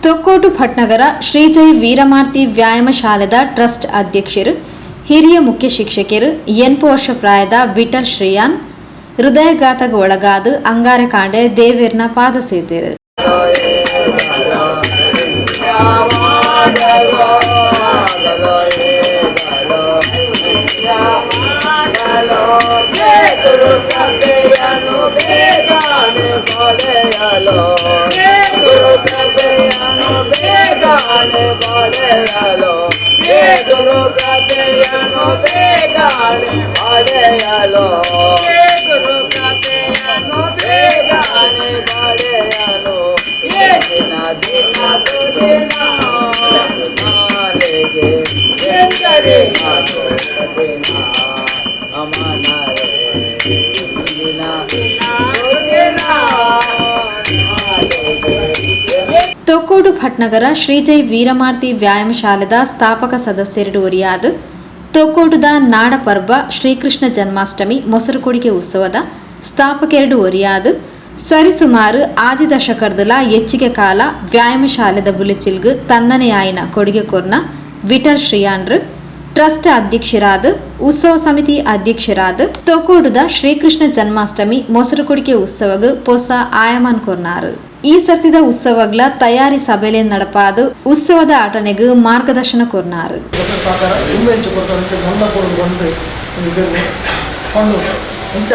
Thokkottu Bhatnagar ಶ್ರೀಜೈ ವೀರಮಾರ್ತಿ ವ್ಯಾಯಾಮ ಶಾಲೆದ trust ಅಧ್ಯಕ್ಷರು, ಹಿರಿಯ ಮುಖ್ಯ ಶಿಕ್ಷಕರು, 80 ವರ್ಷ ಪ್ರಾಯದ ವಿಠಲ್ ಶ್ರೀಯಾನ್ ಹೃದಯಘಾತಕ್ಕೆ ಒಳಗಾದ ಅಂಗಾರಕಾಂಡೆ ದೇವಿರ್ನ ಪಾದ ಸೇರ್ದರು. ತೊಕ್ಕೋಡು ಭಟ್ನಗರ ಶ್ರೀಜೈ ವೀರಮಾರ್ತಿ ವ್ಯಾಯಾಮ ಶಾಲೆದ ಸ್ಥಾಪಕ ಸದಸ್ಯರು ಒರಿಯಾದ ತೊಕ್ಕೋಡುದ ನಾಡಪರ್ಬ ಶ್ರೀಕೃಷ್ಣ ಜನ್ಮಾಷ್ಟಮಿ ಮೊಸರುಕೊಡಿಗೆ ಉತ್ಸವದ ಸ್ಥಾಪಕೆರಡು ಒರಿಯಾದ ಸರಿಸುಮಾರು ಆದಿ ದಶಕರ್ದಲ ಹೆಚ್ಚಿಗೆ ಕಾಲ ವ್ಯಾಯಾಮ ಶಾಲೆದ ಬುಲೆಚಿಲ್ಗ್ ತನ್ನನೆಯಾಯಿನ ಕೊಡುಗೆ ಕೊರ್ನ ವಿಠಲ್ ಶ್ರೀಯಾನ್ರು ಟ್ರಸ್ಟ್ ಅಧ್ಯಕ್ಷರಾದ, ಉತ್ಸವ ಸಮಿತಿ ಅಧ್ಯಕ್ಷರಾದ ತೊಕ್ಕೋಡುದ ಶ್ರೀಕೃಷ್ಣ ಜನ್ಮಾಷ್ಟಮಿ ಮೊಸರುಕೊಡಿಕೆ ಉತ್ಸವಗ್ ಪೊಸ ಆಯಮಾನ್ ಕೊರ್ನಾರು. ಈ ಸರ್ತಿದ ಉತ್ಸವಗ್ಲ ತಯಾರಿ ಸಭೆಲೆ ನಡಪಾದು ಉತ್ಸವದ ಆಟನೆಗ್ ಮಾರ್ಗದರ್ಶನ ಕೊರ್ನಾರು. ಸಹಕಾರ ತುಂಬ ಹೆಚ್ಚು ಕೊಡ್ತಾರೆ. ನನ್ನ ಕೊಡೋದು ಬಂದು ಪಂಡು ಇಂಚ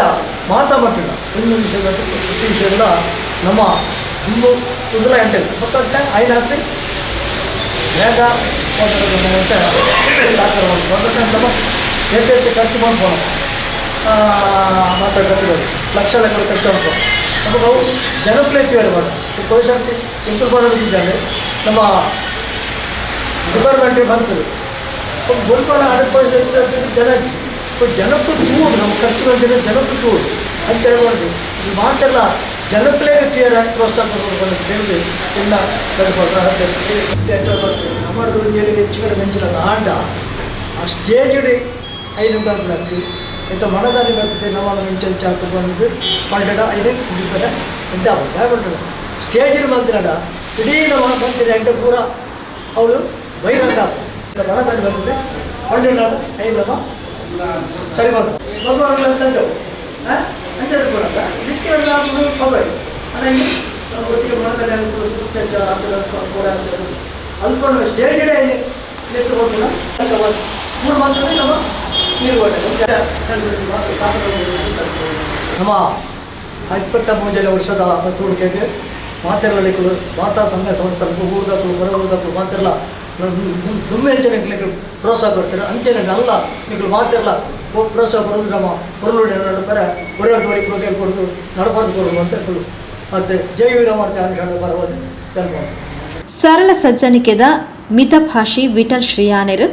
ಮಾತಾ ಮಟ್ಟಿಲ್ಲ ಒಂದು ವಿಷಯದ ಪ್ರತಿ ವಿಷಯಗಳ ನಮ್ಮ ತುಂಬ ಕುದಲ ಎಂಟು ಮತ್ತು ಐನಾತಿ ಬೇಗ ಅಂತ ಸಹಕಾರ ಮಾಡ್ಕೊಂಡು ನಮ್ಮ ಹೆಚ್ಚು ಹೆಚ್ಚು ಖರ್ಚು ಮಾಡ್ಬೋದು. ಮಾತಾಡ್ಕೊತಿರೋದು ಲಕ್ಷ ಲಕ್ಷ ಖರ್ಚು ಮಾಡ್ಬೋದು. ನಮಗೆ ಅವು ಜನಪ್ರಿಯ ಮಾಡ ಪೈಸೆ ಇಂಪ್ರೂವ್ ಮಾಡೋದಿದ್ದಾನೆ. ನಮ್ಮ ಡಿಪಾರ್ಟ್ಮೆಂಟಿಗೆ ಬಂತು ಸ್ವಲ್ಪ ಗೋಲ್ಪಾಳ ಹಣ ಪೈಸೆ ಹೆಚ್ಚು ಜನ ಹೆಚ್ಚು ಜನಕ್ಕೂ ತೂಡು ನಮ್ಮ ಖರ್ಚು ಬಂದಿರೋ ಜನಕ್ಕೂ ತೂಡು ಅಂತ ಹೇಳ್ಬಾರ್ದು. ಇದು ಮಾತೆಲ್ಲ ಜನಕ್ಕೇ ತೀರ ಪ್ರೋತ್ಸಾಹ ಕೊಡಬೇಕು ಅಂತ ಹೇಳಿ ಎಲ್ಲ ನಮ್ಮದು ಹೆಚ್ಚು ಕಡೆ ಮೆಂಚಿನ ಆಂಡ ಆ ಸ್ಟೇಜ್ ಐದು ಗಂಟೆ ಇಂಥ ಮನದಲ್ಲಿ ಬರ್ತದೆ. ನಮ್ಮ ಮೆಂಚ ಚಾತು ಬಂದು ಪಂಡಡ ಐದು ಕುಡಿತಾರೆ ಎಂತ ಬಂಟದ ಸ್ಟೇಜಿನ ಬಂತಿರಡ ಇಡೀ ನಮ್ಮ ಬಂತಿರ ಎಂಟು ಪೂರ ಅವಳು ಬಹಿರಂಗ ಮನದಲ್ಲಿ ಬರ್ತದೆ. ಪಂಡಡ ಐದು ನಮ್ಮ ಸರಿ ಮಾಡ್ತಾರೆ ಅಂಚೆ ಕೂಡ ಸ್ವಾಭಾವಿಕ ಒಟ್ಟಿಗೆ ಮನದಲ್ಲಿ ಅಂದ್ಕೊಂಡು ಸ್ಟೇಜ್ ಎತ್ತುಕೊಟ್ಟಿಲ್ಲ ಮೂರು ಮಾತ್ರ ನಮ್ಮ ನೀರು. ನಮ್ಮ 23ನೇ ವರ್ಷದ ಬಸವಳಿಕೆಗೆ ಮಾತೆಲ್ಲ ಮಾತಾ ಸಂಘ ಸಂಸ್ಥೆಗಳು ಊರ್ದಕ್ಕಳು ಹೊರ ಊರ್ದಕ್ಕಳು ಮಾತೆಲ್ಲ ದುಮ್ಮೆಂಚನೆ ಪ್ರೋತ್ಸಾಹ ಕೊಡ್ತಾರೆ. ಅಂಚನೆ ನಲ್ಲ ನಿಗಳು ಮಾತೆಲ್ಲ ಪ್ರೋತ್ಸಾಹ ಬರೋದು ನಮ್ಮ ಹೊರಲುಡೆ ನಡ್ತಾರೆ ಹೊರಗಡೆ ಪ್ರೋಗ್ರಾಮ್ ಕೊಡೋದು ನಡಬಾರ್ದು ಕೊಡೋದು ಅಂತ ಮತ್ತು ಜೈ ವೀರ ಮಾಡ್ತಾರೆ ಅನುಷ್ಠಾನ ಬರಬಹುದು. ಸರಳ ಸಜ್ಜನಿಕೆದ ಮಿತಭಾಷಿ ವಿಠಲ್ ಶ್ರೀಯಾನೆರು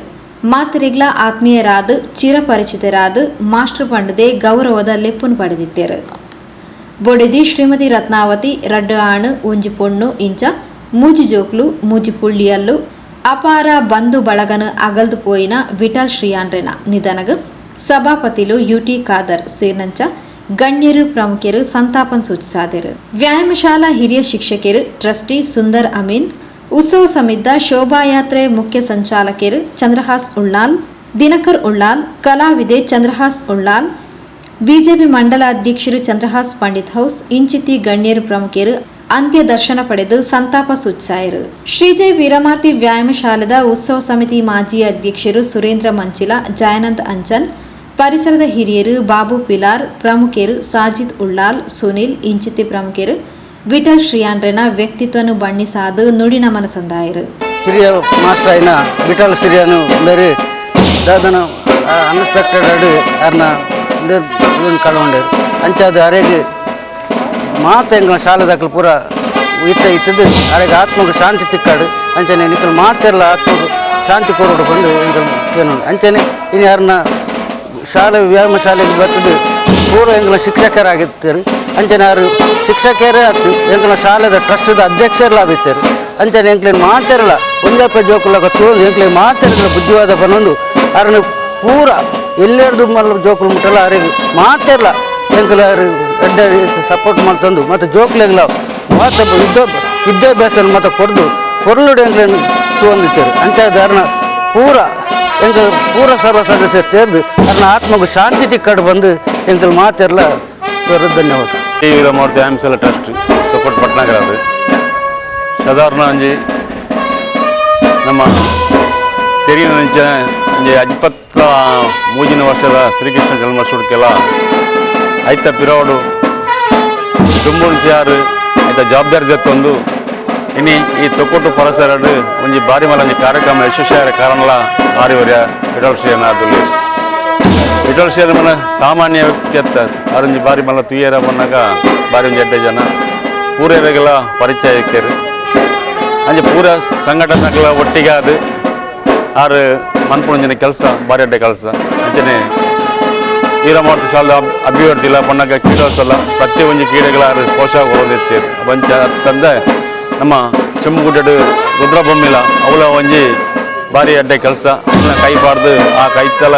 ಮಾತರಿಗ್ಲ ಆತ್ಮೀಯರಾದ ಚಿರಪರಿಚಿತರಾದ ಮಾಸ್ಟರ್ ಪಂಡದೆ ಗೌರವದ ಲೆಪ್ಪುನು ಪಡೆದಿತ್ತೇರು. ಬೊಡೆದಿ ಶ್ರೀಮತಿ ರತ್ನಾವತಿ, ರಡ್ಡು ಆಣು ಒಂಜಿ ಪೊಣ್ಣು ಇಂಚ ಮೂಜಿ ಜೋಕ್ಲು ಮೂಜಿ ಪುಳ್ಳಿಯಲ್ಲು ಅಪಾರ ಬಂಧು ಬಳಗನು ಅಗಲ್ದು ಪೋಯಿನ ವಿಠಲ್ ಶ್ರೀಯಾನ್ರೆನ ನಿಧನಗ್ ಸಭಾಪತಿಲು ಯುಟಿ ಖಾದರ್ ಸೇರ್ನಂಚ ಗಣ್ಯರು ಪ್ರಮುಖರು ಸಂತಾಪನ್ ಸೂಚಿಸಾದರು. ವ್ಯಾಯಾಮಶಾಲಾ ಹಿರಿಯ ಶಿಕ್ಷಕರು ಟ್ರಸ್ಟಿ ಸುಂದರ್ ಅಮೀನ್, ಉತ್ಸವ ಸಮಿದ್ದ ಶೋಭಾಯಾತ್ರೆ ಮುಖ್ಯ ಸಂಚಾಲಕರು ಚಂದ್ರಹಾಸ್ ಉಳ್ಳಾಲ್, ದಿನಕರ್ ಉಳ್ಳಾಲ್, ಕಲಾವಿದೆ ಚಂದ್ರಹಾಸ್ ಉಳ್ಳಾಲ್, ಬಿಜೆಪಿ ಮಂಡಲ ಅಧ್ಯಕ್ಷರು ಚಂದ್ರಹಾಸ್ ಪಂಡಿತ್ ಹೌಸ್ ಇಂಚಿತಿ ಗಣ್ಯರು ಪ್ರಮುಖರು ಅಂತ್ಯ ದರ್ಶನ ಪಡೆದು ಸಂತಾಪ ಸೂಚಿಸಾಯರು. ಶ್ರೀಜೈ ವೀರಮಾರ್ತಿ ವ್ಯಾಯಾಮ ಶಾಲೆದ ಉತ್ಸವ ಸಮಿತಿ ಮಾಜಿ ಅಧ್ಯಕ್ಷರು ಸುರೇಂದ್ರ ಮಂಚಿಲ, ಜಯಾನಂದ್ ಅಂಚನ್, ಪರಿಸರದ ಹಿರಿಯರು ಬಾಬು ಪಿಲಾರ್, ಪ್ರಮುಖರು ಸಾಜಿದ್ ಉಳ್ಳಾಲ್, ಸುನಿಲ್ ಇಂಚಿತಿ ಪ್ರಮುಖರು ವಿಠಲ್ ಶ್ರೀಯಾನ್ರೆನ ವ್ಯಕ್ತಿತ್ವನು ಬಣ್ಣಿಸಾದು ನುಡಿ ನಮನ ಸಂದಾಯರು. ಹಿರಿಯ ಮಾಸ್ಟರ್ ಆಯಿನ ವಿಠಲ್ ಸಿರಿಯಾನು ಬೇರೆ ದಾದನ ಅನ್ಎಕ್ಸ್ಪೆಕ್ಟೆಡ್ ಅರ್ನ ಕಳ್ಕೊಂಡೇರು. ಅಂಚಾದ ಅರೆಗೆ ಮಾತ ಎಂಗ್ಲ ಶಾಲೆದಾಕಲು ಪೂರ ಇತ್ತ ಇತ್ತದು ಅರೆಗೆ ಆತ್ಮకు ಶಾಂತಿ ತಿಕ್ಕಾಡು. ಅಂಚನೆ ನಿಕ್ಕಲು ಮಾತೆಲ್ಲ ಆತ್ಮకు ಶಾಂತಿ ಕೊರಡು ಬಂದು ಎಂಕಲ್ ಏನು. ಅಂಚನೆ ಇನ್ನು ಯಾರನ್ನ ಶಾಲೆ ವ್ಯಾಯಾಮ ಶಾಲೆಗೆ ಬರ್ತದೆ ಪೂರ ಎಂಗ್ಲ ಶಿಕ್ಷಕರಾಗಿರ್ತಾರೆ. ಅಂಚನೆ ಯಾರು ಶಿಕ್ಷಕರೇ ಆತು ಎಂಕಲ್ನ ಶಾಲೆದ ಟ್ರಸ್ಟದ ಅಧ್ಯಕ್ಷರೆಲ್ಲ ಆದಿತ್ತಾರೆ. ಅಂಚನೆ ಎಂಕ್ಲೇನು ಮಾತೆರಲ್ಲ ಒಂದಪ್ಪ ಜೋಕುಲಾಗ ತೋದು ಎಂಕ್ಲೆ ಮಾತೆರಲ್ಲ ಬುದ್ಧಿವಾದ ಬಂದು ಅರನ್ನು ಪೂರ ಎಲ್ಲೆರ್ದು ಮಲ್ಲ ಜೋಕುಲು ಮುಟ್ಟಲ್ಲ ಅರೆಗೆ ಮಾತೆರಲ್ಲ ಎಂಕಲ. ಎಡ್ಡೆ ಸಪೋರ್ಟ್ ಮಾಡ್ತಂದು ಮತ್ತು ಜೋಕ್ಲೆಗ್ಲ ಮಾತ ವಿದ್ಯಾಭ್ಯಾಸ ಮತ್ತು ಕೊಡ್ದು ಕೊರ್ಲುಡು ಎಂಕ್ಲೇನು ತೂವೊಂದಿತ್ತೇರು. ಅಂಚಾದ ಅರ್ನ ಪೂರ ಎಂಕಲ್ ಪೂರ ಸರ್ವ ಸದಸ್ಯರು ಸೇರ್ದು ಅರ್ನ ಆತ್ಮಗೂ ಶಾಂತಿ ತಿಕ್ಕಡು ಬಂದು ಎಂಕಲ್ ಮಾತೆಲ್ಲ ಧನ್ಯವಾದ. ವೀರಮಾರುತಿ ಆ್ಯಮ್ಸೆಲ್ಲ ಟ್ರಸ್ಟ್ ತೊಕ್ಕೊಟ್ಟು ಪಟ್ನಾಗರ ಅದು ಸಾಧಾರಣ ಒಂಜಿ ನಮ್ಮ ತೆರಿನ ಒಂಜಿ 23 ವರ್ಷದ ಶ್ರೀಕೃಷ್ಣ ಜನ್ಮಾಷ್ಟಮಿಗೆಲ್ಲ ಐತ ಪಿರೋಡು ದುಂಬುಂಚಾರು ಐತ ಜವಾಬ್ದಾರಿ ದತ್ತೊಂದು ಇನಿ ಈ ತೊಕ್ಕೊಟ್ಟು ಪರಿಸರಡು ಒಂಜಿ ಬಾರಿ ಮಲ್ಲ ಒಂಜಿ ಕಾರ್ಯಕ್ರಮ ಯಶಸ್ವಿಯಾದ ಕಾರಣಲ ಆರಿವರ್ಯ ವಿಠಲ್ ಶ್ರೀಯನಾದಲ್ಲಿ. ವಿಠಲ್ ಶ್ರೀ ಮನ ಸಾಮಾನ್ಯ ವ್ಯಕ್ತಿ ಅತ್ತ ಆರೊಂಜಿ ಬಾರಿ ಮಲ್ಲ ತುಯ್ಯರ ಬನ್ನಾಗ ಬಾರಿ ಒಂಜಿ ಎಡ್ಡೆ ಜನ ಪೂರೆರೆಗೆಲ್ಲ ಪರಿಚಯ ಇಕ್ಕೇರು. ಅಂಚೆ ಪೂರ ಸಂಘಟನೆಗಳ ಒಟ್ಟಿಗೆ ಅದು ಆರು ಮನ್ಪುಣಂಜಿನ ಕೆಲಸ ಬಾರಿ ಅಡ್ಡೆ ಕೆಲಸ. ಅಂಚನೆ ವೀರಮಾರುತಿ ಶಾಲೆ ಅಭಿವೃದ್ಧಿ ಇಲ್ಲ ಬಣ್ಣಗ ಕ್ರೀಡೋತ್ಸವ ಪ್ರತಿ ಒಂಜಿ ಕ್ರೀಡೆಗಳ ಆರು ಪೋಷಕ ಹೊರದಿತ್ತೇರು. ಬಂಚ ತಂದೆ ನಮ್ಮ ಚೆಮ್ಮಗುಡ್ಡಡು ರುದ್ರಭೂಮಿಲ ಅವಳ ಒಂಜಿ ಬಾರಿ ಅಡ್ಡೆ ಕೆಲಸ ಕೈಬಾರ್ದು ಆ ಕೈತಲ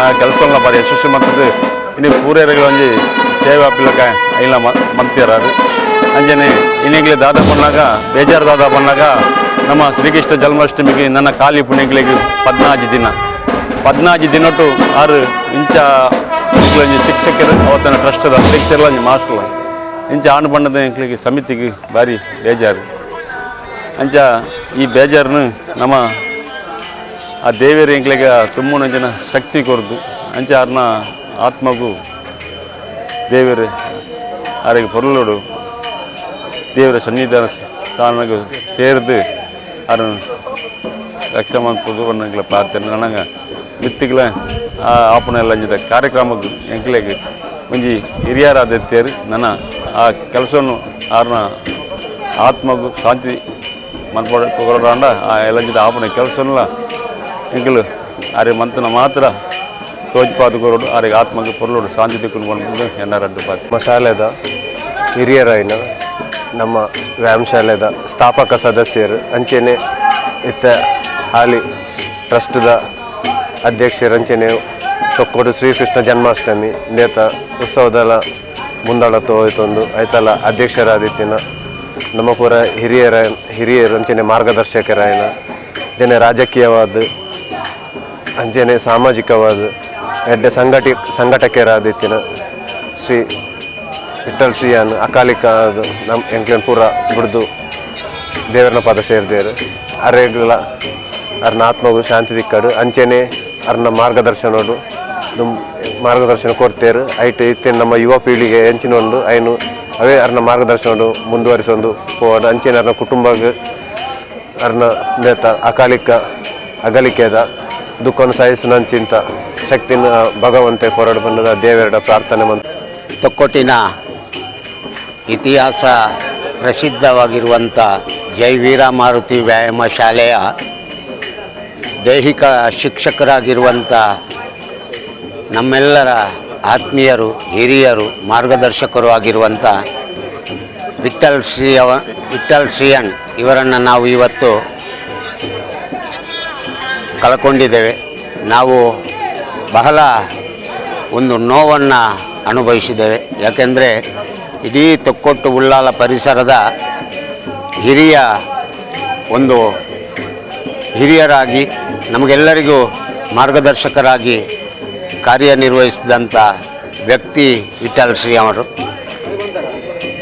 ಆ ಕೆಲಸವನ್ನ ಬಾರಿ ಯಶಸ್ವಿ ಮಾಡ್ತದೆ. ಇನ್ನು ಪೂರೇರುಗಳ ಒಂಜಿ ಸೇವೆ ಆಪಿಲಕ ಇಲ್ಲ ಮಂತಿಯರಾರು. ಅಂಜನೆ ಇನ್ನಿಗ್ಲೇ ದಾದ ಬಣ್ಣಾಗ ಬೇಜಾರು ದಾದ ಬಣ್ಣಾಗ ನಮ್ಮ ಶ್ರೀಕೃಷ್ಣ ಜನ್ಮಾಷ್ಟಮಿಗೆ ನನ್ನ ಖಾಲಿ ಪುಣ್ಯಗಳಿಗೆ 14 ದಿನ 14 ದಿನಟು 6 ಇಂಚ ಒಂಜಿ ಶಿಕ್ಷಕರು ಅವತ್ತನ ಟ್ರಸ್ಟದ ಅಧ್ಯಕ್ಷರ ಒಂಜಿ ಮಾಸ್ಟರ್ ಇಂಚ ಆಣು ಬಣ್ಣದ ಎಂಕ್ಲಿಗೆ ಸಮಿತಿಗೆ ಭಾರಿ ಬೇಜಾರು. ಅಂಚ ಈ ಬೇಜಾರನ್ನು ನಮ್ಮ ಆ ದೇವಿಯರು ಎಂಕ್ಲಿಗೆ ತುಂಬುನ ಜನ ಶಕ್ತಿ ಕೊರದು ಅಂಚ ಅರ್ನ ಆತ್ಮಗೂ ದೇವರು ಆರಿಗೆ ಪೊರುಳೋಡು ದೇವರ ಸನ್ನಿಧಾನ ಸ್ಥಾನಗೂ ಸೇರಿದು ಅರನ್ನು ರಕ್ಷಾ ಮನ್ಪುದು ಎಂಕ್ಲ ಪ್ರಾರ್ಥನೆ. ನನಗೆ ಮಿತ್ತಿಗ್ಲ ಆ ಆಪಣ ಎಲ್ಲ ಅಂಜಿದ ಕಾರ್ಯಕ್ರಮಕ್ಕೆ ಎಂಕ್ಲೆಗ್ ಒಂಜಿ ಹಿರಿಯರಾದಿತ್ತೇರು ನನ್ನ ಆ ಕೆಲಸವನ್ನು ಆರ್ನ ಆತ್ಮಗೂ ಶಾಂತಿ ಮನ್ಪಡ ಕೊರಡಾಂಡ ಆ ಎಲ್ಲಂಜಿದ ಆಪಣ ಕೆಲಸವನ್ನೆಲ್ಲ ಎಂಕಲು ಆರೆ ಮಂತನ ಮಾತ್ರ ತೋಜ್ಪಾದ ಕೊರಡು ಆರಿಗೆ ಆತ್ಮಕ್ಕೆ ಪೊರುಳೋಡು ಶಾಂತಿ ತಿಕ್ಕೊಂಡು ಎನ್ನಾರಡ್ಡು ಪಾತ್ರ. ನಮ್ಮ ಶಾಲೆದ ಹಿರಿಯರಾಯಿನ ನಮ್ಮ ವ್ಯಾಯಾಮ ಶಾಲೆದ ಸ್ಥಾಪಕ ಸದಸ್ಯರು ಅಂಚೆನೆ ಇತ್ತ ಹಾಲಿ ಟ್ರಸ್ಟ್ದ ಅಧ್ಯಕ್ಷರು ಅಂಚೆನೆ ತೊಕ್ಕೋಡು ಶ್ರೀಕೃಷ್ಣ ಜನ್ಮಾಷ್ಟಮಿ ನೇತ ಉತ್ಸವದಲ್ಲ ಮುಂದಾಳ ತೋಯ್ತೊಂದು ಐತಲ್ಲ ಅಧ್ಯಕ್ಷರಾದಿತ್ತಿನ ನಮ್ಮ ಪೂರ ಹಿರಿಯರು ಅಂಚೆನೆ ಮಾರ್ಗದರ್ಶಕರಾಯನ ಜನ ರಾಜಕೀಯವಾದ ಅಂಚೆನೆ ಸಾಮಾಜಿಕವಾದ ಎಡ್ಡೆ ಸಂಘಟಕರಾದಿತ್ತಿನ ಶ್ರೀ ವಿಠಲ್ ಶ್ರೀಯಾನ್ ಅಕಾಲಿಕ ನಮ್ಮ ಎಂಕ್ಲೇನ್ ಪೂರ ಬಿಡ್ದು ದೇವರನ ಪದ ಸೇರಿದೇರು. ಅರೆಗ್ಲ ಅರ್ನ ಆತ್ಮಗೂ ಶಾಂತಿ ದಿಕ್ಕಡು ಅಂಚೆನೆ ಅರ್ನ ಮಾರ್ಗದರ್ಶನೋಡು ಮಾರ್ಗದರ್ಶನ ಕೊಡ್ತೇರು. ಐಟ್ ಇತ್ತೆ ನಮ್ಮ ಯುವ ಪೀಳಿಗೆ ಎಂಚಿನ ಒಂದು ಐನು ಅವೇ ಅರ್ನ ಮಾರ್ಗದರ್ಶನೋಡು ಮುಂದುವರಿಸೊಂದು ಪೋವಡು. ಅಂಚೆನೆ ಅರ್ನ ಕುಟುಂಬಗ್ ಅರ್ನ ನೇತ ಅಕಾಲಿಕ ಅಗಲಿಕೆದ ದುಃಖವನ್ನು ಸಹಿಸುವಂಚಿಂತ ಶಕ್ತಿನ ಭಗವಂತೆ ಹೊರಡು ಬಂದದ ದೇವರ ಪ್ರಾರ್ಥನೆ ಮಂತ್. ತೊಕ್ಕೊಟ್ಟಿನ ಇತಿಹಾಸ ಪ್ರಸಿದ್ಧವಾಗಿರುವಂಥ ಜೈ ವೀರ ಮಾರುತಿ ವ್ಯಾಯಾಮ ಶಾಲೆಯ ದೈಹಿಕ ಶಿಕ್ಷಕರಾಗಿರುವಂಥ ನಮ್ಮೆಲ್ಲರ ಆತ್ಮೀಯರು, ಹಿರಿಯರು, ಮಾರ್ಗದರ್ಶಕರು ಆಗಿರುವಂಥ ವಿಠಲ್ ಶ್ರೀಯನ್ ಇವರನ್ನು ನಾವು ಇವತ್ತು ಕಳ್ಕೊಂಡಿದ್ದೇವೆ. ನಾವು ಬಹಳ ಒಂದು ನೋವನ್ನು ಅನುಭವಿಸಿದ್ದೇವೆ. ಯಾಕೆಂದರೆ ಇಡೀ ತೊಕ್ಕೊಟ್ಟು ಉಳ್ಳಾಲ ಪರಿಸರದ ಹಿರಿಯರಾಗಿ ನಮಗೆಲ್ಲರಿಗೂ ಮಾರ್ಗದರ್ಶಕರಾಗಿ ಕಾರ್ಯನಿರ್ವಹಿಸಿದಂಥ ವ್ಯಕ್ತಿ ವಿಠಲ್ ಶ್ರೀ ಅವರು.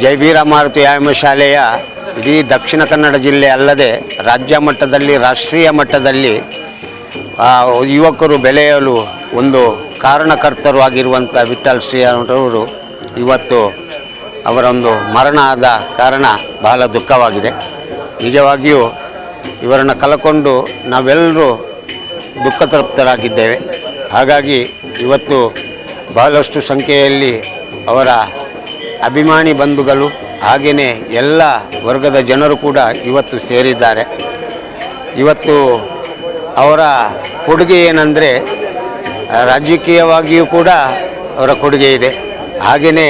ಜೈ ವೀರ ಮಾರುತಿ ವ್ಯಾಯಾಮ ಶಾಲೆಯ ಇಡೀ ದಕ್ಷಿಣ ಕನ್ನಡ ಜಿಲ್ಲೆ ಅಲ್ಲದೆ ರಾಜ್ಯ ಮಟ್ಟದಲ್ಲಿ, ರಾಷ್ಟ್ರೀಯ ಮಟ್ಟದಲ್ಲಿ ಯುವಕರು ಬೆಳೆಯಲು ಒಂದು ಕಾರಣಕರ್ತರು ಆಗಿರುವಂಥ ವಿಠಲ್ ಶ್ರೀ ಅವರು ಇವತ್ತು ಅವರೊಂದು ಮರಣ ಆದ ಕಾರಣ ಬಹಳ ದುಃಖವಾಗಿದೆ. ನಿಜವಾಗಿಯೂ ಇವರನ್ನು ಕಳಕೊಂಡು ನಾವೆಲ್ಲರೂ ದುಃಖತೃಪ್ತರಾಗಿದ್ದೇವೆ. ಹಾಗಾಗಿ ಇವತ್ತು ಬಹಳಷ್ಟು ಸಂಖ್ಯೆಯಲ್ಲಿ ಅವರ ಅಭಿಮಾನಿ ಬಂಧುಗಳು ಹಾಗೆಯೇ ಎಲ್ಲ ವರ್ಗದ ಜನರು ಕೂಡ ಇವತ್ತು ಸೇರಿದ್ದಾರೆ. ಇವತ್ತು ಅವರ ಕೊಡುಗೆ ಏನಂದರೆ ರಾಜಕೀಯವಾಗಿಯೂ ಕೂಡ ಅವರ ಕೊಡುಗೆ ಇದೆ. ಹಾಗೆಯೇ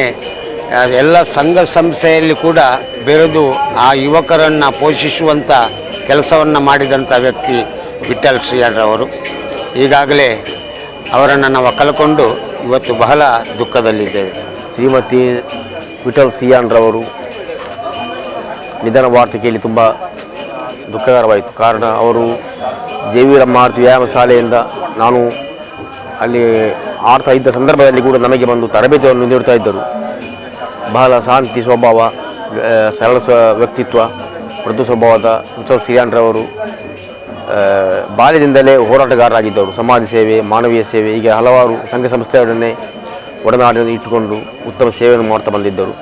ಎಲ್ಲ ಸಂಘ ಸಂಸ್ಥೆಯಲ್ಲಿ ಕೂಡ ಬೆರೆದು ಆ ಯುವಕರನ್ನು ಪೋಷಿಸುವಂಥ ಕೆಲಸವನ್ನು ಮಾಡಿದಂಥ ವ್ಯಕ್ತಿ ವಿಠಲ್ ಶ್ರೀಯರವರು. ಈಗಾಗಲೇ ಅವರನ್ನು ನಾವು ಕಳ್ಕೊಂಡು ಇವತ್ತು ಬಹಳ ದುಃಖದಲ್ಲಿದ್ದೇವೆ. ಶ್ರೀಮತಿ ವಿಠಲ್ ಸಿಯಾನ್ರವರು ನಿಧನ ವಾರ್ತೆ ಕೇಳಿ ತುಂಬ ದುಃಖಕರವಾಯಿತು. ಕಾರಣ, ಅವರು ಜೆ ವಿ ಮಾರುತಿ ವ್ಯಾಯಾಮ ಶಾಲೆಯಿಂದ ನಾನು ಅಲ್ಲಿ ಆಡ್ತಾ ಇದ್ದ ಸಂದರ್ಭದಲ್ಲಿ ಕೂಡ ನಮಗೆ ಬಂದು ತರಬೇತಿಯನ್ನು ನೀಡುತ್ತಾ ಇದ್ದರು. ಬಹಳ ಶಾಂತಿ ಸ್ವಭಾವ, ಸರಳ ವ್ಯಕ್ತಿತ್ವ, ಮೃದು ಸ್ವಭಾವದ ವಿಠಲ್ ಸಿಯಾನ್ರವರು ಬಾಲ್ಯದಿಂದಲೇ ಹೋರಾಟಗಾರರಾಗಿದ್ದರು. ಸಮಾಜ ಸೇವೆ, ಮಾನವೀಯ ಸೇವೆ, ಹೀಗೆ ಹಲವಾರು ಸಂಘ ಸಂಸ್ಥೆಗಳನ್ನೇ ಒಡನಾಡಿಯನ್ನು ಇಟ್ಟುಕೊಂಡು ಉತ್ತಮ ಸೇವೆಯನ್ನು ಮಾಡ್ತಾ ಬಂದಿದ್ದರು.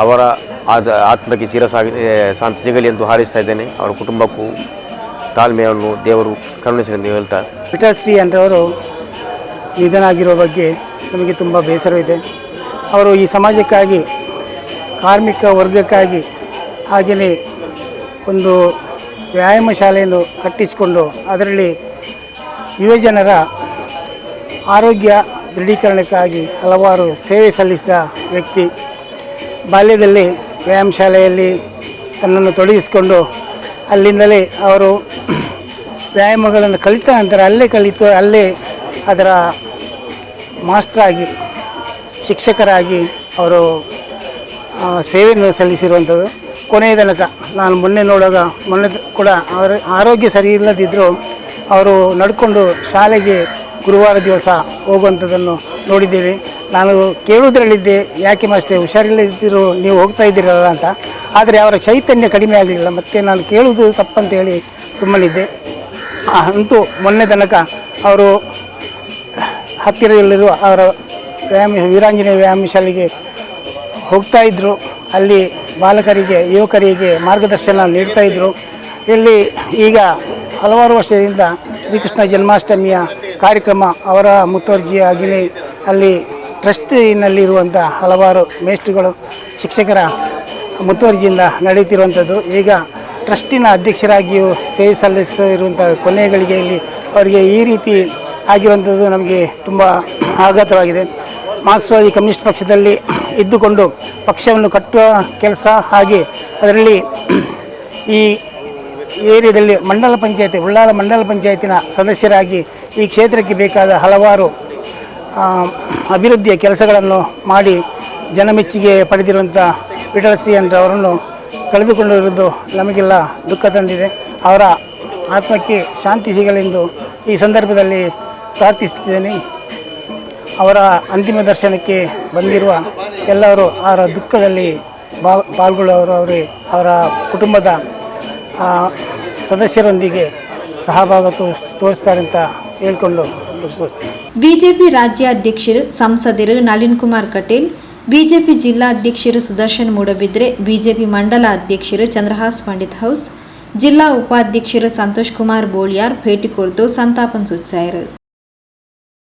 ಅವರ ಆದ ಆತ್ಮಕ್ಕೆ ಚಿರಸಾಗಿ ಶಾಂತಿ ಸಿಗಲಿ ಎಂದು ಹಾರೈಸ್ತಾ ಇದ್ದೇನೆ. ಅವರ ಕುಟುಂಬಕ್ಕೂ ತಾಳ್ಮೆಯನ್ನು ದೇವರು ಕರುಣಿಸಲಿ ಎಂದು ಹೇಳ್ತಾ. ವಿಠಲ್ ಶ್ರೀ ಅಂದ್ರವರು ನಿಧನ ಆಗಿರುವ ಬಗ್ಗೆ ನಮಗೆ ತುಂಬ ಬೇಸರವಿದೆ. ಅವರು ಈ ಸಮಾಜಕ್ಕಾಗಿ, ಕಾರ್ಮಿಕ ವರ್ಗಕ್ಕಾಗಿ, ಹಾಗೆಯೇ ಒಂದು ವ್ಯಾಯಾಮ ಶಾಲೆಯನ್ನು ಕಟ್ಟಿಸಿಕೊಂಡು ಅದರಲ್ಲಿ ಯುವಜನರ ಆರೋಗ್ಯ ದೃಢೀಕರಣಕ್ಕಾಗಿ ಹಲವಾರು ಸೇವೆ ಸಲ್ಲಿಸಿದ ವ್ಯಕ್ತಿ. ಬಾಲ್ಯದಲ್ಲಿ ವ್ಯಾಯಾಮ ಶಾಲೆಯಲ್ಲಿ ತನ್ನನ್ನು ತೊಡಗಿಸಿಕೊಂಡು, ಅಲ್ಲಿಂದಲೇ ಅವರು ವ್ಯಾಯಾಮಗಳನ್ನು ಕಲಿತ ನಂತರ ಅಲ್ಲೇ ಕಲಿತು, ಅಲ್ಲೇ ಅದರ ಮಾಸ್ಟ್ರಾಗಿ, ಶಿಕ್ಷಕರಾಗಿ ಅವರು ಸೇವೆಯನ್ನು ಸಲ್ಲಿಸಿರುವಂಥದ್ದು. ಕೊನೆಯ ತನಕ ನಾನು ಮೊನ್ನೆ ನೋಡುವಾಗ, ಮೊನ್ನೆ ಕೂಡ ಅವರ ಆರೋಗ್ಯ ಸರಿ ಇಲ್ಲದಿದ್ದರೂ ಅವರು ನಡ್ಕೊಂಡು ಶಾಲೆಗೆ ಗುರುವಾರ ದಿವಸ ಹೋಗುವಂಥದ್ದನ್ನು ನೋಡಿದ್ದೇವೆ. ನಾನು ಕೇಳುವುದರಲ್ಲಿದ್ದೆ, ಯಾಕೆ ಮಾಸ್ಟ್ರೆ, ಹುಷಾರಿಲ್ಲದಿದ್ದರೂ ನೀವು ಹೋಗ್ತಾ ಇದ್ದೀರಲ್ಲ ಅಂತ. ಆದರೆ ಅವರ ಚೈತನ್ಯ ಕಡಿಮೆ ಆಗಲಿಲ್ಲ. ಮತ್ತು ನಾನು ಕೇಳುವುದು ತಪ್ಪಂತೇಳಿ ಸುಮ್ಮನಿದ್ದೆ. ಅಂತೂ ಮೊನ್ನೆ ತನಕ ಅವರು ಹತ್ತಿರದಲ್ಲಿರುವ ಅವರ ವ್ಯಾಯಾಮ ವೀರಾಂಜನೇಯ ವ್ಯಾಯಾಮ ಶಾಲೆಗೆ ಹೋಗ್ತಾ ಇದ್ದರು. ಅಲ್ಲಿ ಬಾಲಕರಿಗೆ, ಯುವಕರಿಗೆ ಮಾರ್ಗದರ್ಶನ ನೀಡ್ತಾ ಇದ್ದರು. ಇಲ್ಲಿ ಈಗ ಹಲವಾರು ವರ್ಷದಿಂದ ಶ್ರೀಕೃಷ್ಣ ಜನ್ಮಾಷ್ಟಮಿಯ ಕಾರ್ಯಕ್ರಮ ಅವರ ಮುತುವರ್ಜಿಯಾಗಿಯೇ ಅಲ್ಲಿ ಟ್ರಸ್ಟಿನಲ್ಲಿರುವಂಥ ಹಲವಾರು ಮೇಷ್ಟ್ರುಗಳು, ಶಿಕ್ಷಕರ ಮುತುವರ್ಜಿಯಿಂದ ನಡೆಯುತ್ತಿರುವಂಥದ್ದು. ಈಗ ಟ್ರಸ್ಟಿನ ಅಧ್ಯಕ್ಷರಾಗಿಯೂ ಸೇವೆ ಸಲ್ಲಿಸಿರುವಂಥ ಕೊನೆಯ ಗಳಿಗೆಯಲ್ಲಿ ಅವರಿಗೆ ಈ ರೀತಿ ಆಗಿರುವಂಥದ್ದು ನಮಗೆ ತುಂಬ ಆಘಾತವಾಗಿದೆ. ಮಾರ್ಕ್ಸ್ವಾದಿ ಕಮ್ಯುನಿಸ್ಟ್ ಪಕ್ಷದಲ್ಲಿ ಇದ್ದುಕೊಂಡು ಪಕ್ಷವನ್ನು ಕಟ್ಟುವ ಕೆಲಸ, ಹಾಗೆ ಅದರಲ್ಲಿ ಈ ಏರಿಯಾದಲ್ಲಿ ಮಂಡಲ ಪಂಚಾಯತಿ, ಉಳ್ಳಾಲ ಮಂಡಲ ಪಂಚಾಯತಿನ ಸದಸ್ಯರಾಗಿ ಈ ಕ್ಷೇತ್ರಕ್ಕೆ ಬೇಕಾದ ಹಲವಾರು ಅಭಿವೃದ್ಧಿಯ ಕೆಲಸಗಳನ್ನು ಮಾಡಿ ಜನಮೆಚ್ಚುಗೆ ಪಡೆದಿರುವಂಥ ವಿಠಲ ಶ್ರೀ ಅವರನ್ನು ಕಳೆದುಕೊಂಡಿರುವುದು ನಮಗೆಲ್ಲ ದುಃಖ ತಂದಿದೆ. ಅವರ ಆತ್ಮಕ್ಕೆ ಶಾಂತಿ ಸಿಗಲೆಂದು ಈ ಸಂದರ್ಭದಲ್ಲಿ ಪ್ರಾರ್ಥಿಸುತ್ತಿದ್ದೇನೆ. ಅವರ ಅಂತಿಮ ದರ್ಶನಕ್ಕೆ ಬಂದಿರುವ ಎಲ್ಲರೂ ಅವರ ದುಃಖದಲ್ಲಿ ಪಾಲ್ಗೊಳ್ಳುವವರು ಅವರೇ ಅವರ ಕುಟುಂಬದ ಸದಸ್ಯರೊಂದಿಗೆ ಸಹಭಾಗ ತೋರಿಸ್ತಾರೆ ಅಂತ ಹೇಳ್ಕೊಂಡು. ಬಿಜೆಪಿ ರಾಜ್ಯಾಧ್ಯಕ್ಷರು, ಸಂಸದರು ನಳಿನ್ ಕುಮಾರ್ ಕಟೀಲ್, ಬಿಜೆಪಿ ಜಿಲ್ಲಾಧ್ಯಕ್ಷರು ಸುದರ್ಶನ್ ಮೂಡಬಿದ್ರೆ, ಬಿಜೆಪಿ ಮಂಡಲ ಅಧ್ಯಕ್ಷರು ಚಂದ್ರಹಾಸ್ ಪಂಡಿತ್ ಹೌಸ್, ಜಿಲ್ಲಾ ಉಪಾಧ್ಯಕ್ಷರು ಸಂತೋಷ್ ಕುಮಾರ್ ಬೋಳಿಯಾರ್ ಭೇಟಿ ಕೊಡ್ತು ಸಂತಾಪ ಸೂಚಿಸಿದರು.